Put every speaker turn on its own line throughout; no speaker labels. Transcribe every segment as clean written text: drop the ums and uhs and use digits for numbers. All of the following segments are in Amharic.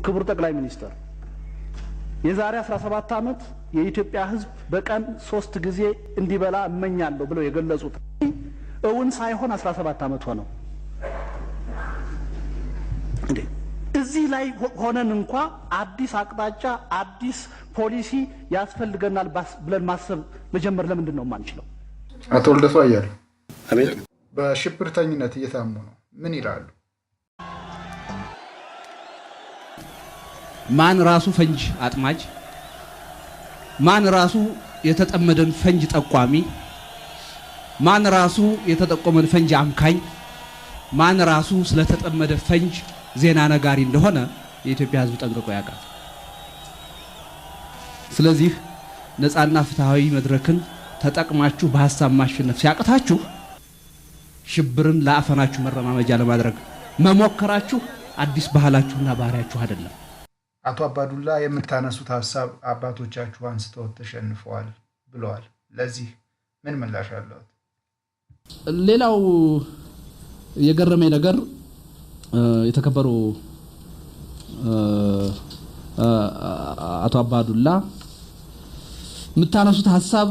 ክቡር ጠቅላይ ሚኒስትር፣ የዛሬ 17 ዓመት የኢትዮጵያ ሕዝብ በቀን 3 ጊዜ እንዲበላ እመኛለሁ ብለው የገለጹት እውን ሳይሆን 17 ዓመት ሆነው። እንዴ፣ እዚህ ላይ ሆነን እንኳ አዲስ አቅጣጫ፣ አዲስ ፖሊሲ ያስፈልገናል ብለን ማሰብ መጀመር ለምንድን ነው የማንችለው?
አቶ ልደቱ አያሌው፣
አቤት።
በሽብርተኝነት እየታሙ ነው። ምን ይላሉ?
ማን ራሱ ፈንጅ አጥማጅ፣ ማን ራሱ የተጠመደን ፈንጅ ጠቋሚ፣ ማን ራሱ የተጠቆመን ፈንጅ አምካኝ፣ ማን ራሱ ስለተጠመደ ፈንጅ ዜና ነጋሪ እንደሆነ የኢትዮጵያ ሕዝብ ጠንቅቆ ያውቃል። ስለዚህ ነፃና ፍትሐዊ መድረክን ተጠቅማችሁ በሀሳብ ማሸነፍ ሲያቅታችሁ ሽብርን ለአፈናችሁ መረማመጃ ለማድረግ መሞከራችሁ አዲስ ባህላችሁና ባህሪያችሁ አይደለም።
አቶ አባዱላ፣ የምታነሱት ሀሳብ አባቶቻችሁ አንስተው ተሸንፈዋል ብለዋል። ለዚህ ምን ምላሽ አለዎት?
ሌላው የገረመኝ ነገር፣ የተከበሩ አቶ አባዱላ፣ የምታነሱት ሀሳብ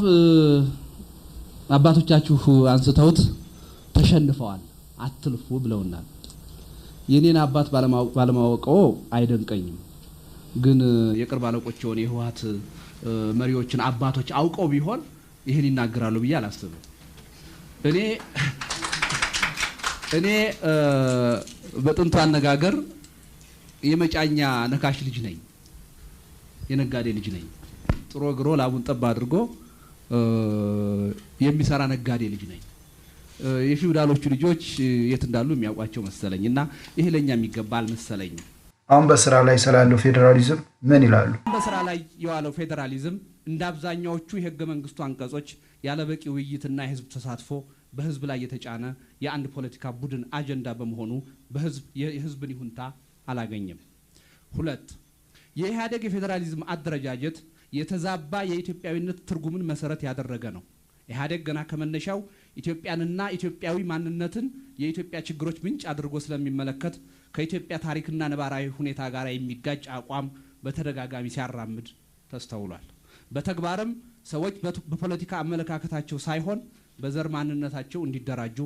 አባቶቻችሁ አንስተውት ተሸንፈዋል፣ አትልፉ ብለውናል። የኔን አባት ባለማወቀው አይደንቀኝም። ግን የቅርብ አለቆች የሆነ የህወሓት መሪዎችን አባቶች አውቀው ቢሆን ይህን ይናገራሉ ብዬ አላስብም። እኔ በጥንቱ አነጋገር የመጫኛ ነካሽ ልጅ ነኝ፣ የነጋዴ ልጅ ነኝ። ጥሮ ግሮ ላቡን ጠብ አድርጎ የሚሰራ ነጋዴ ልጅ ነኝ። የፊውዳሎቹ ልጆች የት እንዳሉ የሚያውቋቸው መሰለኝ፣ እና ይሄ ለእኛ የሚገባ አልመሰለኝም።
አሁን በስራ ላይ ስላለው ፌዴራሊዝም ምን ይላሉ?
በስራ ላይ የዋለው ፌዴራሊዝም እንደ አብዛኛዎቹ የህገ መንግስቱ አንቀጾች ያለበቂ ውይይትና የህዝብ ተሳትፎ በህዝብ ላይ የተጫነ የአንድ ፖለቲካ ቡድን አጀንዳ በመሆኑ የህዝብን ይሁንታ አላገኘም። ሁለት፣ የኢህአዴግ የፌዴራሊዝም አደረጃጀት የተዛባ የኢትዮጵያዊነት ትርጉምን መሰረት ያደረገ ነው። ኢህአዴግ ገና ከመነሻው ኢትዮጵያንና ኢትዮጵያዊ ማንነትን የኢትዮጵያ ችግሮች ምንጭ አድርጎ ስለሚመለከት ከኢትዮጵያ ታሪክና ነባራዊ ሁኔታ ጋር የሚጋጭ አቋም በተደጋጋሚ ሲያራምድ ተስተውሏል። በተግባርም ሰዎች በፖለቲካ አመለካከታቸው ሳይሆን በዘር ማንነታቸው እንዲደራጁ፣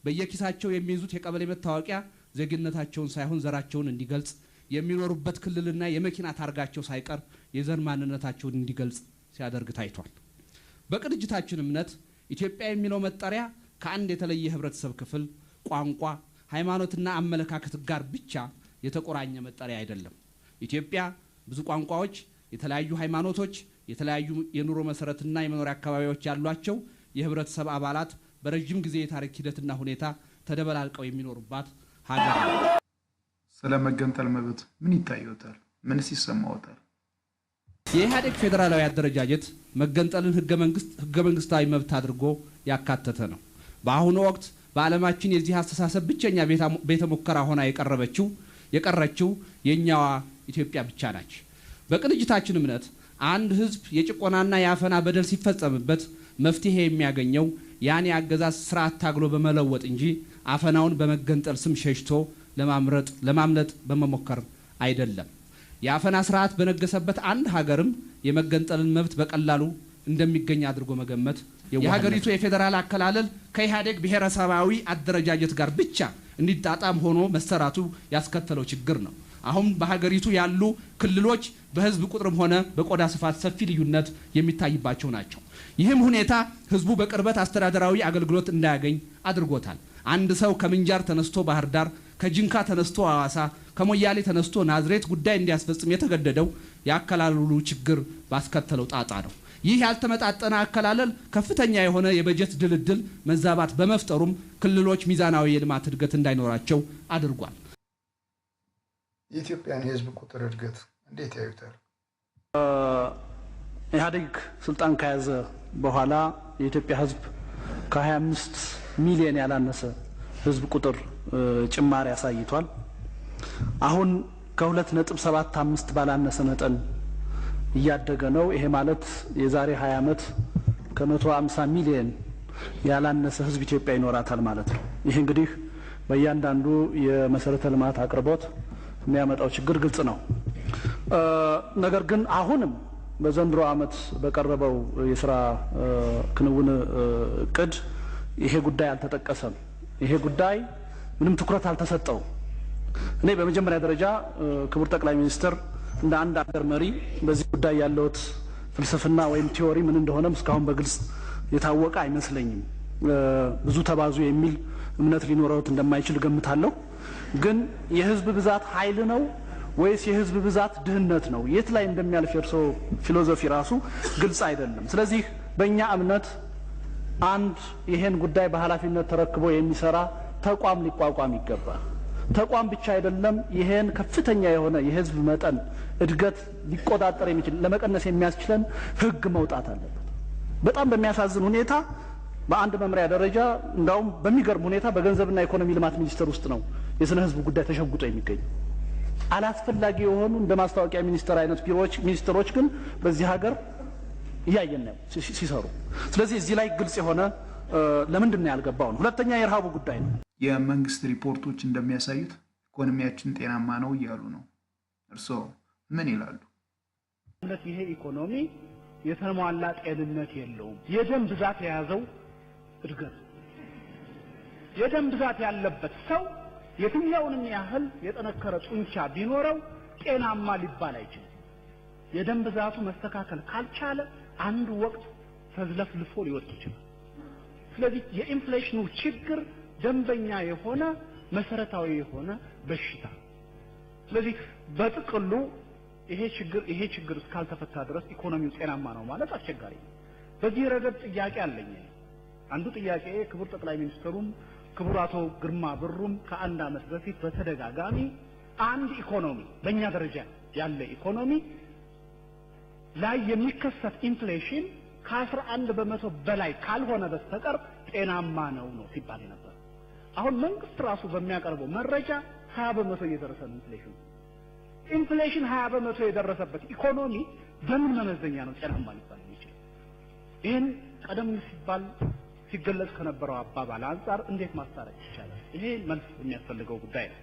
በየኪሳቸው የሚይዙት የቀበሌ መታወቂያ ዜግነታቸውን ሳይሆን ዘራቸውን እንዲገልጽ፣ የሚኖሩበት ክልልና የመኪና ታርጋቸው ሳይቀር የዘር ማንነታቸውን እንዲገልጽ ሲያደርግ ታይቷል። በቅንጅታችን እምነት ኢትዮጵያ የሚለው መጠሪያ ከአንድ የተለየ ህብረተሰብ ክፍል፣ ቋንቋ፣ ሃይማኖትና አመለካከት ጋር ብቻ የተቆራኘ መጠሪያ አይደለም። ኢትዮጵያ ብዙ ቋንቋዎች፣ የተለያዩ ሃይማኖቶች፣ የተለያዩ የኑሮ መሰረትና የመኖሪያ አካባቢዎች ያሏቸው የህብረተሰብ አባላት በረጅም ጊዜ የታሪክ ሂደትና ሁኔታ ተደበላልቀው የሚኖሩባት ሀገር ነው።
ስለ መገንጠል መብት ምን ይታየዎታል? ምንስ ይሰማዎታል?
የኢህአዴግ ፌዴራላዊ አደረጃጀት መገንጠልን ህገ መንግስታዊ መብት አድርጎ ያካተተ ነው። በአሁኑ ወቅት በዓለማችን የዚህ አስተሳሰብ ብቸኛ ቤተ ሙከራ ሆና የቀረችው የእኛዋ ኢትዮጵያ ብቻ ናች። በቅንጅታችን እምነት አንድ ህዝብ የጭቆናና የአፈና በደል ሲፈጸምበት መፍትሄ የሚያገኘው ያን የአገዛዝ ስርዓት ታግሎ በመለወጥ እንጂ አፈናውን በመገንጠል ስም ሸሽቶ ለማምለጥ በመሞከር አይደለም። የአፈና ስርዓት በነገሰበት አንድ ሀገርም የመገንጠልን መብት በቀላሉ እንደሚገኝ አድርጎ መገመት፣ የሀገሪቱ የፌዴራል አከላለል ከኢህአዴግ ብሔረሰባዊ አደረጃጀት ጋር ብቻ እንዲጣጣም ሆኖ መሰራቱ ያስከተለው ችግር ነው። አሁን በሀገሪቱ ያሉ ክልሎች በህዝብ ቁጥርም ሆነ በቆዳ ስፋት ሰፊ ልዩነት የሚታይባቸው ናቸው። ይህም ሁኔታ ህዝቡ በቅርበት አስተዳደራዊ አገልግሎት እንዳያገኝ አድርጎታል። አንድ ሰው ከምንጃር ተነስቶ ባህር ዳር፣ ከጅንካ ተነስቶ ሐዋሳ፣ ከሞያሌ ተነስቶ ናዝሬት ጉዳይ እንዲያስፈጽም የተገደደው የአከላለሉ ችግር ባስከተለው ጣጣ ነው። ይህ ያልተመጣጠነ አከላለል ከፍተኛ የሆነ የበጀት ድልድል መዛባት በመፍጠሩም ክልሎች ሚዛናዊ የልማት እድገት እንዳይኖራቸው አድርጓል።
የኢትዮጵያን የህዝብ ቁጥር እድገት እንዴት ያዩታል?
ኢህአዴግ ስልጣን ከያዘ በኋላ የኢትዮጵያ ህዝብ ከ25 ሚሊዮን ያላነሰ ህዝብ ቁጥር ጭማሪ አሳይቷል። አሁን ከ2.75 ባላነሰ መጠን እያደገ ነው። ይሄ ማለት የዛሬ 20 ዓመት ከ150 ሚሊዮን ያላነሰ ህዝብ ኢትዮጵያ ይኖራታል ማለት ነው። ይህ እንግዲህ በእያንዳንዱ የመሰረተ ልማት አቅርቦት የሚያመጣው ችግር ግልጽ ነው። ነገር ግን አሁንም በዘንድሮ ዓመት በቀረበው የስራ ክንውን እቅድ ይሄ ጉዳይ አልተጠቀሰም። ይሄ ጉዳይ ምንም ትኩረት አልተሰጠውም። እኔ በመጀመሪያ ደረጃ ክቡር ጠቅላይ ሚኒስትር እንደ አንድ አገር መሪ በዚህ ጉዳይ ያለውት ፍልስፍና ወይም theory ምን እንደሆነም እስካሁን በግልጽ የታወቀ አይመስለኝም። ብዙ ተባዙ የሚል እምነት ሊኖረውት እንደማይችል ገምታለሁ። ግን የህዝብ ብዛት ኃይል ነው ወይስ የህዝብ ብዛት ድህነት ነው? የት ላይ እንደሚያልፍ የእርስዎ philosophy ራሱ ግልጽ አይደለም። ስለዚህ በእኛ እምነት አንድ ይሄን ጉዳይ በኃላፊነት ተረክቦ የሚሰራ ተቋም ሊቋቋም ይገባል። ተቋም ብቻ አይደለም፣ ይሄን ከፍተኛ የሆነ የህዝብ መጠን እድገት ሊቆጣጠር የሚችል፣ ለመቀነስ የሚያስችለን ህግ መውጣት አለበት። በጣም በሚያሳዝን ሁኔታ በአንድ መምሪያ ደረጃ፣ እንዳውም በሚገርም ሁኔታ በገንዘብና ኢኮኖሚ ልማት ሚኒስቴር ውስጥ ነው የስነ ህዝብ ጉዳይ ተሸጉጦ የሚገኘው። አላስፈላጊ የሆኑ እንደ ማስታወቂያ ሚኒስቴር አይነት ቢሮዎች፣ ሚኒስትሮች ግን በዚህ ሀገር እያየን ነው ሲሰሩ። ስለዚህ እዚህ ላይ ግልጽ የሆነ ለምንድን ነው ያልገባው ነው። ሁለተኛ የረሃቡ ጉዳይ ነው።
የመንግስት ሪፖርቶች እንደሚያሳዩት ኢኮኖሚያችን ጤናማ ነው እያሉ ነው። እርስዎ ምን ይላሉ?
ይሄ ኢኮኖሚ የተሟላ ጤንነት የለውም። የደም ብዛት የያዘው እድገት፣ የደም ብዛት ያለበት ሰው የትኛውንም ያህል የጠነከረ ጡንቻ ቢኖረው ጤናማ ሊባል አይችልም። የደም ብዛቱ መስተካከል ካልቻለ አንድ ወቅት ተዝለፍልፎ ሊወድቅ ይችላል። ስለዚህ የ inflation ኑ ችግር ደንበኛ የሆነ መሰረታዊ የሆነ በሽታ። ስለዚህ በጥቅሉ ይሄ ችግር እስካልተፈታ ድረስ ኢኮኖሚው ጤናማ ነው ማለት አስቸጋሪ ነው። በዚህ ረገድ ጥያቄ አለኝ። አንዱ ጥያቄ ክቡር ጠቅላይ ሚኒስትሩም ክቡር አቶ ግርማ ብሩም ከአንድ ዓመት በፊት በተደጋጋሚ አንድ ኢኮኖሚ፣ በእኛ ደረጃ ያለ ኢኮኖሚ ላይ የሚከሰት inflation ከ11% በላይ ካልሆነ በስተቀር ጤናማ ነው ነው ሲባል ነበር። አሁን መንግስት ራሱ በሚያቀርበው መረጃ 20% እየደረሰ ነው inflation ኑ። Inflation 20% የደረሰበት ኢኮኖሚ በምን መመዘኛ ነው ጤናማ ሊባል የሚችል? ይህን ቀደም ሲባል ሲገለጽ ከነበረው አባባል አንጻር እንዴት ማስታረቅ ይቻላል? ይሄ መልስ የሚያስፈልገው ጉዳይ ነው።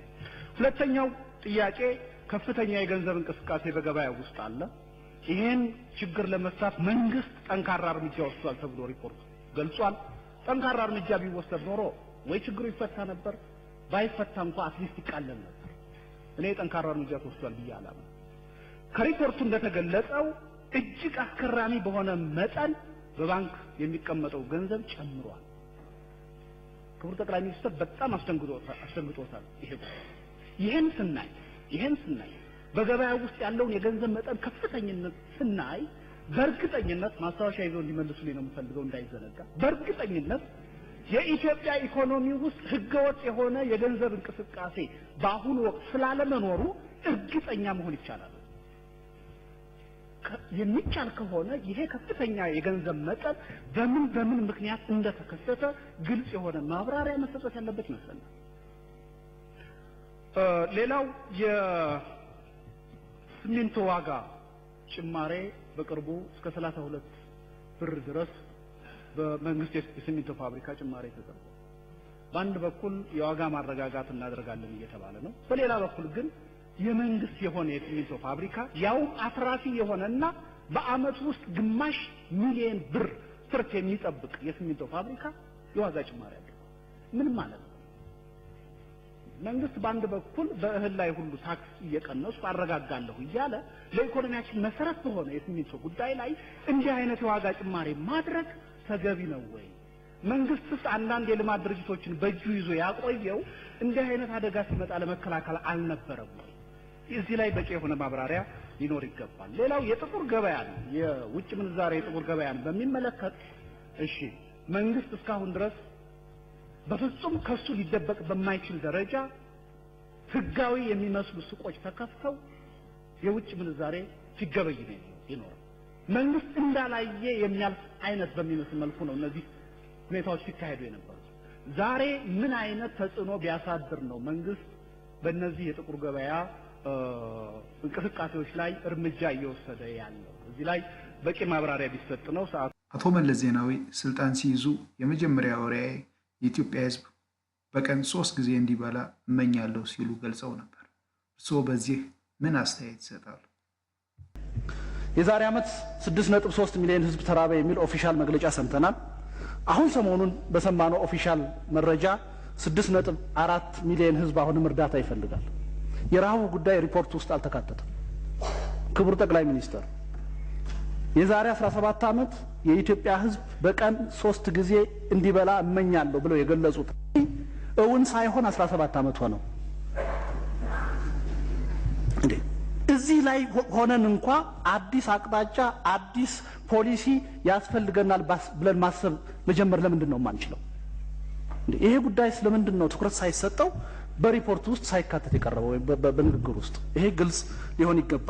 ሁለተኛው ጥያቄ ከፍተኛ የገንዘብ እንቅስቃሴ በገበያው ውስጥ አለ። ይሄን ችግር ለመፍታት መንግስት ጠንካራ እርምጃ ወስዷል ተብሎ ሪፖርት ገልጿል። ጠንካራ እርምጃ ቢወሰድ ኖሮ ወይ ችግሩ ይፈታ ነበር፣ ባይፈታ እንኳ at least ይቃለል ነበር። እኔ ጠንካራ እርምጃ ተወስዷል ብዬ አላምንም። ከሪፖርቱ እንደተገለጸው እጅግ አስገራሚ በሆነ መጠን በባንክ የሚቀመጠው ገንዘብ ጨምሯል። ክቡር ጠቅላይ ሚኒስትር በጣም አስደንግጦታል ይሄ ጉዳይ። ይሄን ስናይ፣ በገበያ ውስጥ ያለውን የገንዘብ መጠን ከፍተኝነት ስናይ፣ በእርግጠኝነት፣ ማስታወሻ ይዘው እንዲመልሱልኝ ነው የምፈልገው እንዳይዘነጋ። በእርግጠኝነት የኢትዮጵያ ኢኮኖሚ ውስጥ ህገወጥ የሆነ የገንዘብ እንቅስቃሴ በአሁኑ ወቅት ስላለመኖሩ እርግጠኛ መሆን ይቻላል? የሚቻል ከሆነ ይሄ ከፍተኛ የገንዘብ መጠን በምን በምን ምክንያት እንደተከሰተ ግልጽ የሆነ ማብራሪያ መሰጠት ያለበት ይመስለኛል። ሌላው የሲሚንቶ ዋጋ ጭማሬ በቅርቡ እስከ 32 ብር ድረስ በመንግስት የሲሚንቶ ፋብሪካ ጭማሬ ተደርጓል። በአንድ በኩል የዋጋ ማረጋጋት እናደርጋለን እየተባለ ነው። በሌላ በኩል ግን የመንግስት የሆነ የሲሚንቶ ፋብሪካ፣ ያውም አትራፊ የሆነና በአመት ውስጥ ግማሽ ሚሊየን ብር ትርፍ የሚጠብቅ የሲሚንቶ ፋብሪካ የዋጋ ጭማሪ አድርጓል። ምን ማለት ነው? መንግስት በአንድ በኩል በእህል ላይ ሁሉ ታክስ እየቀነሱ አረጋጋለሁ እያለ ለኢኮኖሚያችን መሰረት በሆነ የሲሚንቶ ጉዳይ ላይ እንዲህ አይነት የዋጋ ጭማሪ ማድረግ ተገቢ ነው ወይ? መንግስትስ አንዳንድ የልማት ድርጅቶችን በእጁ ይዞ ያቆየው እንዲህ አይነት አደጋ ሲመጣ ለመከላከል አልነበረም ወይ? እዚህ ላይ በቂ የሆነ ማብራሪያ ሊኖር ይገባል። ሌላው የጥቁር ገበያን፣ የውጭ ምንዛሬ የጥቁር ገበያን በሚመለከት፣ እሺ መንግስት እስካሁን ድረስ በፍጹም ከሱ ሊደበቅ በማይችል ደረጃ ህጋዊ የሚመስሉ ሱቆች ተከፍተው የውጭ ምንዛሬ ሲገበይ ነው የኖረው። መንግስት እንዳላየ የሚያልፍ አይነት በሚመስል መልኩ ነው እነዚህ ሁኔታዎች ሲካሄዱ የነበሩት። ዛሬ ምን አይነት ተጽዕኖ ቢያሳድር ነው መንግስት በእነዚህ የጥቁር ገበያ እንቅስቃሴዎች ላይ እርምጃ እየወሰደ ያለው? እዚህ ላይ በቂ ማብራሪያ ቢሰጥ ነው። ሰዓት
አቶ መለስ ዜናዊ ስልጣን ሲይዙ የመጀመሪያ ወሬ የኢትዮጵያ ሕዝብ በቀን 3 ጊዜ እንዲበላ እመኛለሁ ሲሉ ገልጸው ነበር። እርስዎ በዚህ ምን አስተያየት ይሰጣሉ?
የዛሬ ዓመት 6.3 ሚሊዮን ህዝብ ተራበ የሚል official መግለጫ ሰምተናል። አሁን ሰሞኑን በሰማነው official መረጃ 6.4 ሚሊዮን ህዝብ አሁንም እርዳታ ይፈልጋል። የረሃቡ ጉዳይ ሪፖርት ውስጥ አልተካተተም። ክቡር ጠቅላይ ሚኒስትር፣ የዛሬ 17 ዓመት የኢትዮጵያ ህዝብ በቀን 3 ጊዜ እንዲበላ እመኛለሁ ብለው የገለጹት እውን ሳይሆን 17 ዓመት ሆነው። እንዴ፣ እዚህ ላይ ሆነን እንኳ አዲስ አቅጣጫ፣ አዲስ ፖሊሲ ያስፈልገናል ብለን ማሰብ መጀመር ለምንድን ነው የማንችለው? ይሄ ጉዳይ ስለምንድን ነው ትኩረት ሳይሰጠው በሪፖርት ውስጥ ሳይካተት የቀረበው ወይም በንግግር ውስጥ? ይሄ ግልጽ ሊሆን ይገባል።